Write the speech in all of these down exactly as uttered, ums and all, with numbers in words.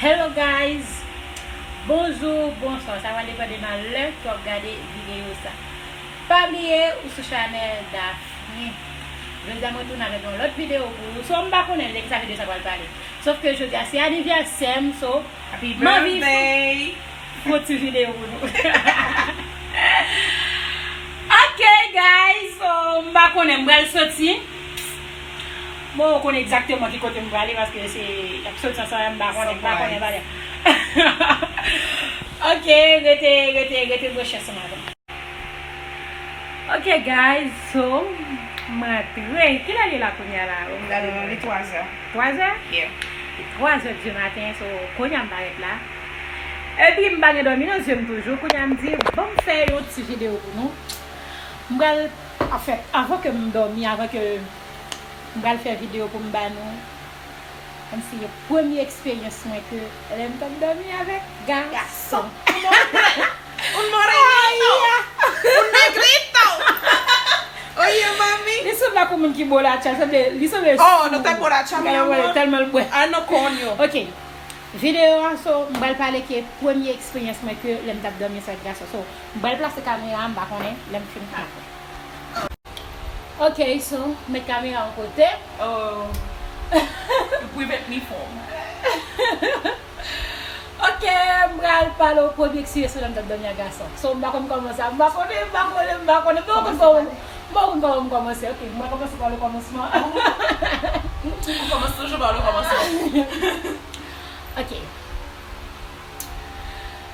Hello guys! Bonjou, bonswa, sa va depann de nan lè ke w ap gade videyo sa. Pa bliye ou sou chanèl Daphne. Jodi a mwen tounen avèk yon lòt videyo pou ou. So m pa konnen de ki sa videyo sa pral pale. Sof ke jodi a se anivèsè m, so m anvi fè yon ti videyo pou nou. Ok guys, so m pa konnen, m pral soti. Bon, ou konnen egzakteman ki kote m prale paske se y ap soti ansanm, m pa konnen, m pa konnen, m pa konnen. Ok, rete, rete, rete branche ansanm avè m. Ok guys, so m rantre. Kilè li la kounye a la? Ou gade li twazè. Twazè? Yeah. Li twazè di maten, so kounye a m parèt la. Epi m pa gen dòmi nan zye m toujou. Kounye a m di, ban m fè yon ti videyo pou nou. M pral, anfèt, anvan ke m dòmi, anvan ke m pral fè videyo pou m ba nou, kòmsi premye eksperyans mwen ke lè m t ap dòmi avèk gason. Un morenito! Un negrito! Oye, mami! Li sanble ak yon moun ki bolacha, li sanble, li sanble. Oh, no te bolacha, mi amor. Tèlman l bwè. Ah, no, coño. Ok. Videyo a, so, m pral pale ke premye eksperyans mwen ke lè m t ap dòmi avèk gason. So, m pral plase kamera a, m pa konnen, lè m fin kanpe. Ok, so, met kamera yon kote. Oh. You prevent me from. Ok, m pral pale w premye eksperyans mwen lè m t ap dòmi ak gason. So, m pa konn kòmanse, m pa konnen, m pa konnen, m pa konnen, m pa konn kòman, m pa konn kòman m kòmanse. Ok, m pral kòmanse pa le kòmansman. Ou kòmanse toujou pa le kòmansman. Ok.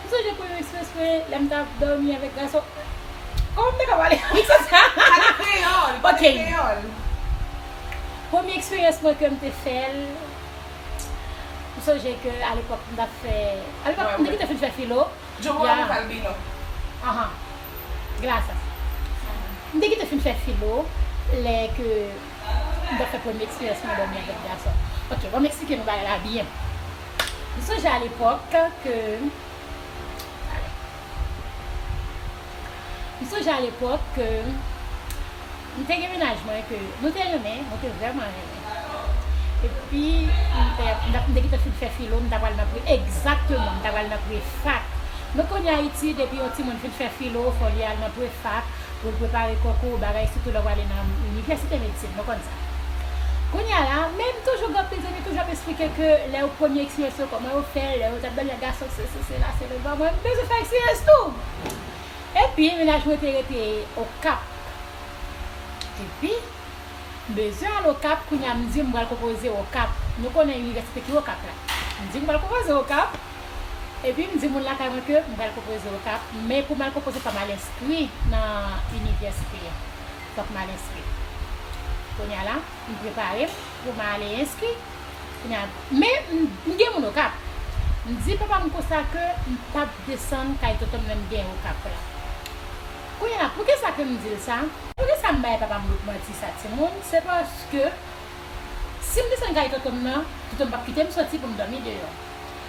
M sonje premye eksperyans mwen lè m t ap dòmi avèk gason. Kòman m te ka pale? Pale kreyòl, pale kreyòl. Premye eksperyans mwen ke m te fè l, m sonje ke alepòk m t ap fè, alepòk m te gentan fin fè filo. Yo voy a buscar vino. Aha. Gracias. M te gentan fin fè filo lè ke m t ap fè premye eksperyans mwen dòmi avèk gason. Ok, ban m eksplike nou bagay la byen. M sonje alepòk ke, m sonje alepòk ke m te gen mennaj mwen ke nou te renmen, nou te vrèman renmen. Epi, m te, m t ap, m te gentan fin fè filo, m ta pral nan pre, egzakteman, m ta pral nan prefak. Nou konnen Ayiti, depi yon timoun fin fè filo, fò li al nan prefak, pou l prepare konkou, bagay, sitou lè w prale nan inivèsite medsin, nou konn sa. Kounye a la, men m toujou gen anpil zanmi toujou ap eksplike ke lè yo premye eksperyans yo, kòman yo fè, lè yo t ap dòmi ak gason, se, se, se la, se le van, mwen, m bezwen fè eksperyans tou. Epi, mennaj mwen te rete Okap. Epi, m bezwen al Okap, kounye a m di m pral konpoze Okap. Nou konnen inivèsite ki Okap la. M di m pral konpoze Okap. Epi m di moun lakay mwen ke m pral konpoze Okap. Men pou m al konpoze, fò m al enskri nan inivèsite a. Fòk m al enskri. Kounye a la, m prepare m pou m ale enskri. Kounye a, men m, m gen moun Okap. M di papa m konsa ke m p ap desann kay tonton m lè m gen Okap la. Kounye a la, poukisa ke m di l sa? Poukisa m bay papa m manti sa, timoun? Se paske si m desann kay tonton m nan, tonton m p ap kite m soti pou m dòmi deyò.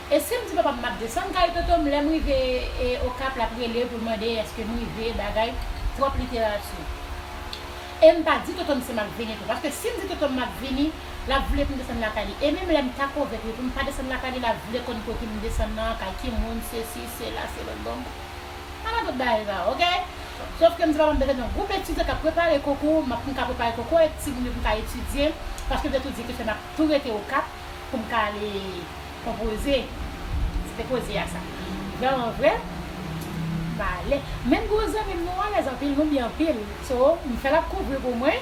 E si m di papa m m ap desann kay tonton m, lè m rive, e, Okap, l ap rele pou l mande èske m rive, bagay, twòp literati. E m pa di tonton m si m ap vini tou. Paske si m di tonton m m ap vini, l ap vle pou m desann lakay li. E menm lè m ta konvenk li pou m pa desann lakay li, l ap vle konn kote m desann nan, kay ki moun, sesi, sela, se lòt bò. Ann nan tout bagay sa, ok? Sòf ke m di papa m bezwen nan gwoup etidyan k ap prepare konkou, m ap, m ka prepare konkou ak timoun yo pou m ka etidye, paske m te tou di ke se m ap tou rete Okap pou m ka ale konpoze. Se te koze a sa. Vrèman vre, m ale. Menm gwo zanmi m, nou alèz anpil, nou byen anpil. So, m fè l ap kouvri pou mwen,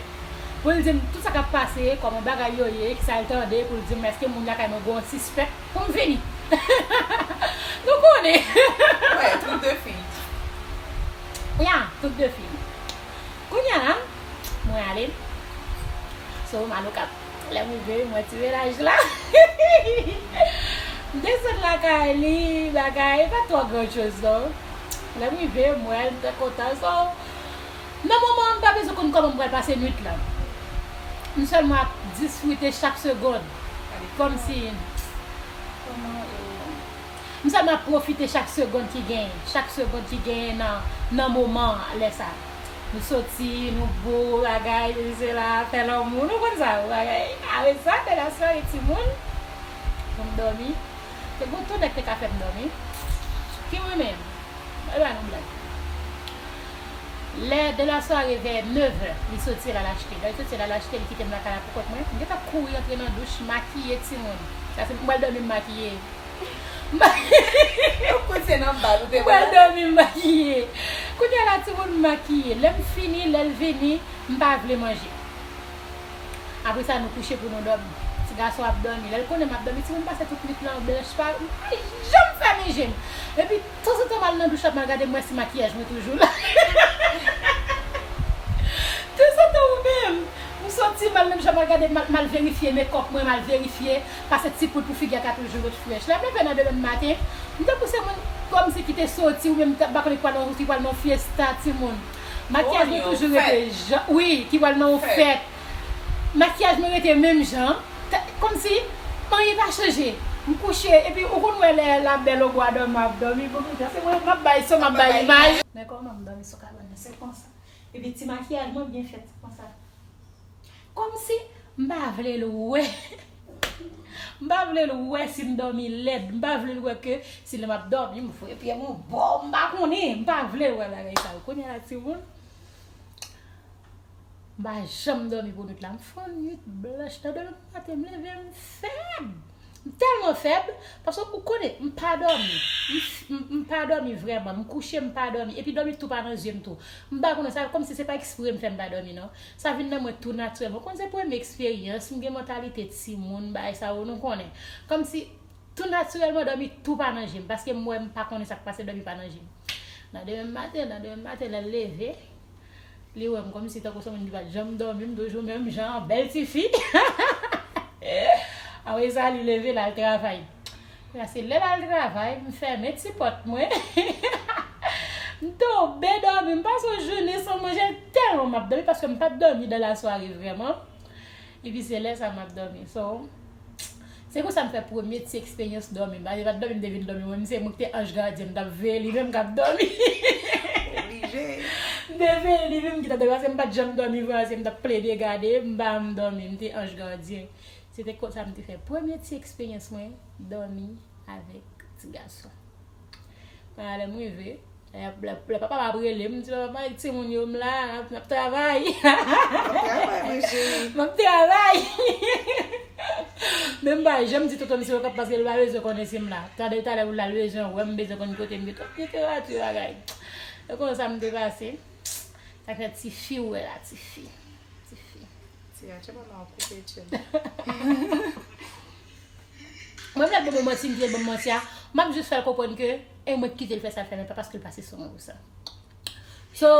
pou l di m tout sa k ap pase, kòman bagay yo ye, kisa l tande, pou l di m èske moun lakay mwen gen yon sispèk pou m vini. Nou konnen. Wè, truc de fille. Ya, truc de fille. Kounye a la, mwen ale. So, m al Okap. Lè m rive, m wè ti mennaj la. M desann lakay li, bagay, pa twò gran choz non. Lè m rive, m wè l, m trè kontan. So, nan moman an, m pa bezwen konn kòman m pral pase nwit lan. M sèlman ap disfrite chak segonn. Kòmsi, kòman, e, m sèlman ap pwofite chak segonn ki genyen, chak segonn ki genyen nan, nan moman lè sa. Nou soti, nou bo, bagay, sesi, sela, fè lanmou, nou konn sa, bagay. Apre sa, lè l ap sere timoun, pou m dòmi. Te gon tou nèg te ka fè m dòmi. Ki mwen menm? Bay ba nou blag. Lè de la sware vè nevè, li soti, l al achte. Lè li soti, l al achte, li kite m lakay la pou kont mwen. M gentan kouri antre nan douch, makiye timoun. Sa se mwen dòmi m makiye. Ou koute nan bal, ou te Mwen dòmi m makiye. Kounye a la timoun m makiye. Lè m fini, lè l vini, m pa vle manje. Apre sa, nou kouche pou nou dòmi. Ti gason ap dòmi. Lè l konnen m ap dòmi, timoun pase tout nwit lan blanch pa, m pa janm fèmen je m. Epi, tanzantan, m al nan douch la, m al gade, m wè si makiyaj mwen toujou la. Tanzantan, ou menm, m soti, m al nan douch la, m al gade, m al, m al verifye mekòp mwen, m al verifye, pase ti poud pou figi a ka toujou ret frèch. Lè m leve nan demen maten, m tankou se moun kòmsi ki te soti, oubyen m pa konnen ki pral nan, ki pral nan yon fyesta, timoun. Makiyaj mwen toujou rete jan, wi, ki pral nan yon fèt. Makiyaj mwen rete menm jan, kòmsi anyen pa chanje. M kouche, epi ou konn wè lè la bèl o bwa dòmi ap dòmi, bon, se mwen, m ap bay son, m ap bay imaj. Men kòman m dòmi sou kabann nan, se konsa. Epi ti makiyaj mwen byen fèt, se konsa. Kòmsi m pa vle l wè. M pa vle l wè si m dòmi lèd. M pa vle l wè ke si lè m ap dòmi, m voye pye m yon bò, m pa konnen. M pa vle l wè bagay sa yo. Kounye a la, timoun, m pa janm dòmi pou nwit la. M fè yon nwit blanch. Nan demen maten, m leve, m fèb. M tèlman fèb, paske ou konnen, m pa dòmi. M, m, m pa dòmi vrèman. M kouche, m pa dòmi. Epi dòmi tou pa nan zye m tou. M pa konnen sa, kòmsi se pa ekspre m fè m pa dòmi, non. Sa vin nan mwen tou natirèlman. Ou konn se premye eksperyans, m gen mantalite timoun, bagay sa yo, nou konnen. Kòmsi, tou natirèlman, dòmi tou pa nan je m, paske m wè m pa konnen sa k pase, dòmi pa nan je m. Nan demen maten, nan demen maten, lè l leve, li wè m kòmsi tankou se moun ki pa t janm dòmi, m toujou menm jan, bèl tifi. Apre sa, li leve, l al travay. Kounye a, se lè l al travay, m fèmen ti pòt mwen. M tonbe dòmi, m pase yon jounen san manje, tèlman m ap dòmi, paske m pa t dòmi dans la soirée vrèman. Epi se lè sa m ap dòmi. So, se konsa m fè premye ti eksperyans dòmi m. Paske pa t dòmi m te vin dòmi, mwen, se mwen ki te anj gadyen, m t ap veye li menm k ap dòmi. Oblije. M te veye li menm ki t ap dòmi, paske m pa t janm dòmi vrèman, se m t ap plede gade, m pa janm dòmi, m te anj gadyen. Se te konsa m te fè premye ti eksperyans mwen dòmi avèk ti gason. Kounye a lè m rive, lè, lè, lè papa m ap rele m, m di, "Papa, m avèk timoun yo, m la, n ap, n ap travay." Travay, mwen, cheri. M ap travay. Men m pa janm di tonton m se yo k ap, paske l pa bezwen konnen si m la. Talè, talè, pou l al bezwen wè m, bezwen konn kote m ye, tout literati bagay. E konsa m te pase. Sa fè tifi ou wè la, tifi. Tifi. Ti atchè mama w koupe tchè. Mwen m lè bon manti, m di l bon manti a. M ap jis fè l konprann ke e mwen ki kite l fè sa l fè, men pa paske l pase sou mwen pou sa. So,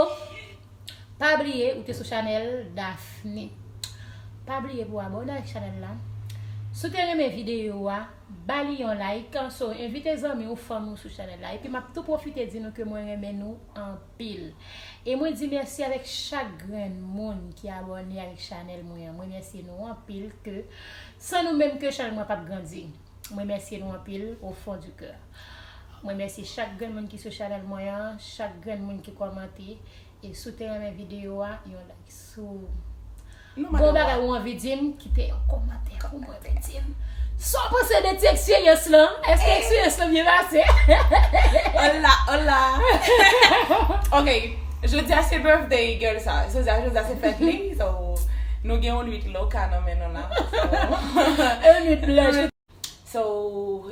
pa bliye, ou te sou chanèl Daphne. Pa bliye pou abòne ak chanèl la. Si w te renmen videyo a, ba li yon like. So, envite zanmi w, fanmi w sou chanèl la. Epi m ap tou pwofite di nou ke mwen renmen nou anpil. E mwen di mèsi avèk chak grenn moun ki abòne avèk chanèl mwen an. Mwen remèsye nou anpil ke san nou menm ke chanèl mwen p ap grandi. Mwen remèsye nou anpil au fond du cœur. Mwen remèsye chak grenn moun ki sou chanèl mwen an, chak grenn moun ki kòmante. E si w te renmen videyo a, yon like. Si w gon bagay ou anvi di m, kite yon kòmantè pou mwen, pou di m sa w panse de ti eksperyans lan. Èske eksperyans lan byen pase? Hola, hola. Ok, jodi a se birthday girl sa. Jodi a, jodi a se fèt li. So, nou gen yon nwit loka nan men nou la. So, yon nwit blanch. So,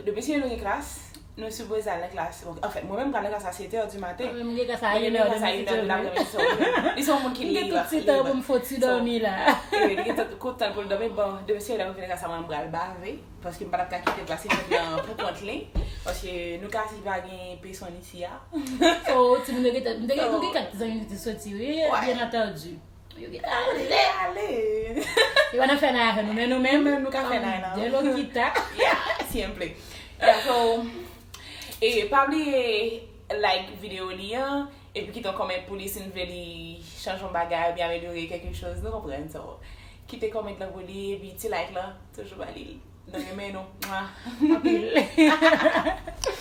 depi si nou gen klas, nou sipoze al nan klas. Bon, anfèt, mwen menm m pral nan klas a sèt è di maten. Mwen menm m gen klas a inè, mwen gen klas a inè de lapremidi. So, li se yon moun ki libre. M gen tout ti tan pou m fè yon ti dòmi la. Li gen tout tan pou l dòmi. Bon, depi si lè mwen vin nan klas la, mwen m pral bave. Paske m pa t ap ka kite l pase fèt lan pou kont li. Paske nou ka si pa gen pèsonn isi a. So, timoun yo gentan, m te gen, nou gen kèk zanmi ki te soti, wi, byen antandi. Yo gentan ale. Ale. Yo pa nan fè nan afè nou, men nou menm, nou menm, nou ka fè nan afè nou. De lokita. Yeah, siempre. Yeah, so, e pa bliye like videyo li an, epi kite yon kòmant pou li si n vle li chanje yon bagay, oubyen amelyore kèlke choz, nou konprann, so, kite kòmant lan pou li, epi ti like lan, toujou ba li. Nou renmen nou. Mwa. Anpil.